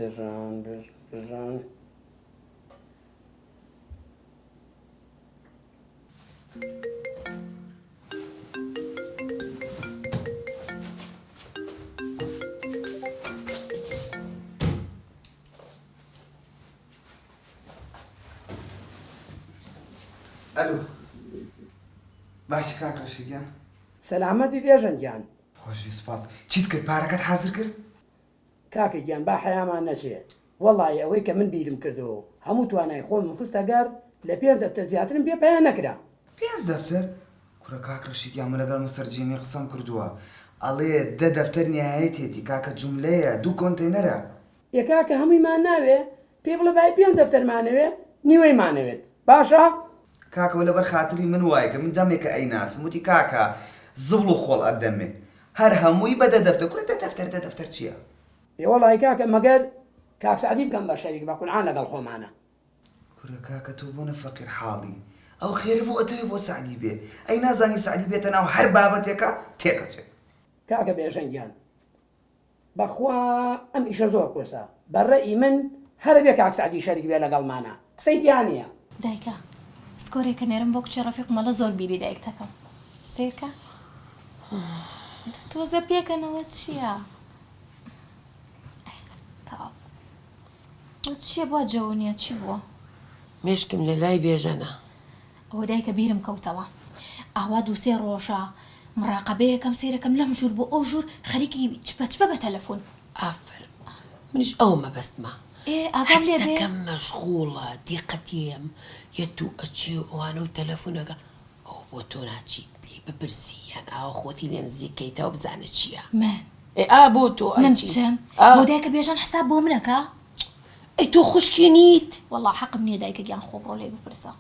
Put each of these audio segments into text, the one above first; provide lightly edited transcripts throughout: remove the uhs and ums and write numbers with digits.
بێژان بێژان بێژان. ئەلو باشی کاک ڕەشید گیان؟ سەلامەت بی بێژەن گیان. خۆشبی سوپاس. چیت کرد پارەکەت حازر کرد؟ کاکە گیان با حەیامان نەچێ وەڵاهی ئەوەی کە من بیرم کردەوە و هەموو توانای خۆمم خستە گەڕ لە پێنج دەفتەر زیاترم پێ پەیا نەکرا. پێنج دەفتەر؟ کورە کاک ڕەشید گیان من لەگەڵ مستەر جیمی قسەم کردووە ئەڵێ دە دەفتەر نیایەتێتی کاکە جوملەیە دوو کۆنتەینەرە. ئێ کاکە هەموویمان ناوێ پێی بڵێ بای پێنج دەفتەرمانەوێ نیوەیمانەوێت باشە؟ کاکە وە لەبەر خاتری من وای کرد من دەمێکە ئەیناسم وتی کاکە زبڵ و خۆڵ ئەدەمێ هەر هەمووی بە دە دەفتەر کورە دە دەفتەر دە دەفتەر چیە؟ ئێ وەڵای کاکە مەگەر کاک سەعدی بکەم بە شەریک بە قورعان لەگەڵ خۆمانە. کورە کاکە تۆ بۆنە فەقیر حاڵی ئەو خێرە بۆ ئەتەوێ بۆ سەعدی بێ ئەی نازانی سەعدی بێتە ناو هەر بابەتێکا تێکەچێ. کاکە بێژەنگ گیان بەخوا ئەم ئیشە زۆر قورسە بە رەئی من هەر ئەبێ کاک سەعدی شەریک بێ لەگەڵمانا قسەی تیا نیە. دایکە سکۆرێکە نێرم بۆ کچی ڕەفیقم ئەڵێ زۆر بیری دایکتەکەم سەیرکە تۆزە پێکەنەوە چییە تەواو چییە بوا جەو نییە چی بووە؟ مێشکم لە لای بێژەنە. ئەوە دایکە بیرم کەوتەوە ئاوا دووسێ ڕۆژە مڕاقەبەیەکەم سەیرەکەم لەم ژوور بۆ ئەو ژوور خەریکی چپە چپە بە تەلەفون. ئافەرم منیش ئەوە مەبەستمە. ئێ ئاگام لێ بێ. هەستەکەم مەشغوڵە دیقەتیم یەت و ئەچێ و ئەوانە و تەلەفونەکە ئەوە بۆ تۆ ناچیت لێی بپرسی یان ئاوا خۆتی لێ نزیک کەیتەوە بزانە چیە. من. ئێ ئا بۆ تۆ ئەی من چی. بچم ئا. بۆ دایکە بێژەن حساب بۆ من ئەکا. ئەی تۆ خوشکی نیت؟ وەڵا حەقم نیە دایکە گیان خۆ بڕۆ لێی بپرسە.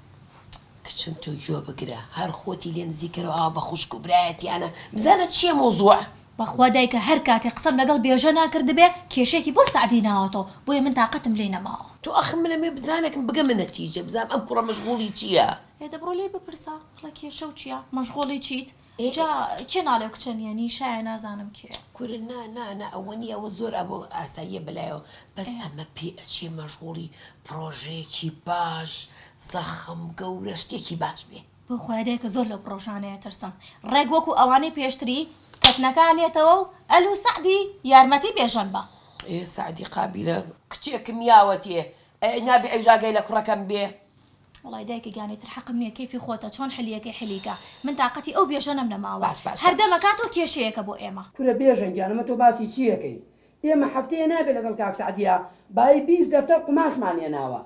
کچم تۆ گوێ بگرە هەر خۆتی لێ نزیک کەرەوە ئاوا بە خوشک و برایەتیانە بزانە چیە مەوزوع. بەخوا دایکە هەر کاتێ قسەم لەگەڵ بێژەنا کردبێ کێشەیەکی بۆ سەعدی ناوەتەوە بۆیە من تاقەتم لێی نەماوە. تۆ ئەخ من ئەمەوێ بزانەکم بگەمە نەتیجە بزانم ئەم کوڕە مەشغوڵی چیە. ئێ دە بڕۆ لێی بپرسە بڵێ کێشەو چیە مەشغوڵی چیت ئێ جا کێ ناڵێ ئەو کچە نیە نیشایە نازانم کێیە. کورە نا نا نا ئەوە نیە ئەوە زۆر ئەوە ئاساییە بەلایەوە بەس ئێ. ئەمە پێ ئەچێ مەشغوڵی پڕۆژەیەکی باش زەخم گەورە شتێکی باش بێ. بۆ خوایە دایکە زۆر لەو پڕۆژانەیە ترسم ڕێک وەکو ئەوانەی پێشتری کەتنەکان یەتەوە و ئەلو سەعدی یارمەتی بێژەن بە. ئێ سەعدی قابیلە کچێکم یاوەتێ ئێ نابێ ئەویش ئاگای لە کوڕەکەم بێ. وەڵای دایکە گیان ئیتر حەقم نیە کەیفی خۆتە چۆن حلیەکەی حلیکە من تاقەتی ئەو بێژەنەم نەماوە باش باش هەر باش. دەمەکاتەوە کێشەیەکە بۆ ئێمە. کورە بێژەن گیان ئەمە تۆ باسی چی ئەکەی ئێمە هەفتەیە نابێ لەگەڵ کاک سەعدیا بایی 20 دەفتەر قوماشمان هێناوە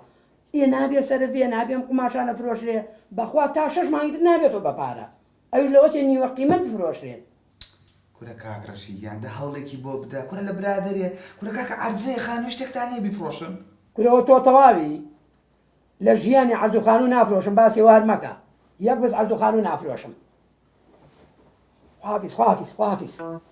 ئێ نابێ سەرف بێ نابێ ئەم قوماشانە فرۆشرێ بەخوا تا شەش مانگی تر نابێتەوە بە پارە ئەویش لەوەچێ نیوە قیمەت بفرۆشرێت. کورە کاک ڕەشید گیان دە هەوڵێکی بۆ بدە کورە لە برادەرێ کورە کاکە عەرزەیە خانووی شتێکتان نیە بیفڕۆشن. کورە وە تۆ تەواوی لە ژیانی عەرز و خانوو نافرۆشم باسی ئەوە هەر مەکە یەک بز عەرز و خانوو نافرۆشم خواحافیز خواحافیز خواحافیز.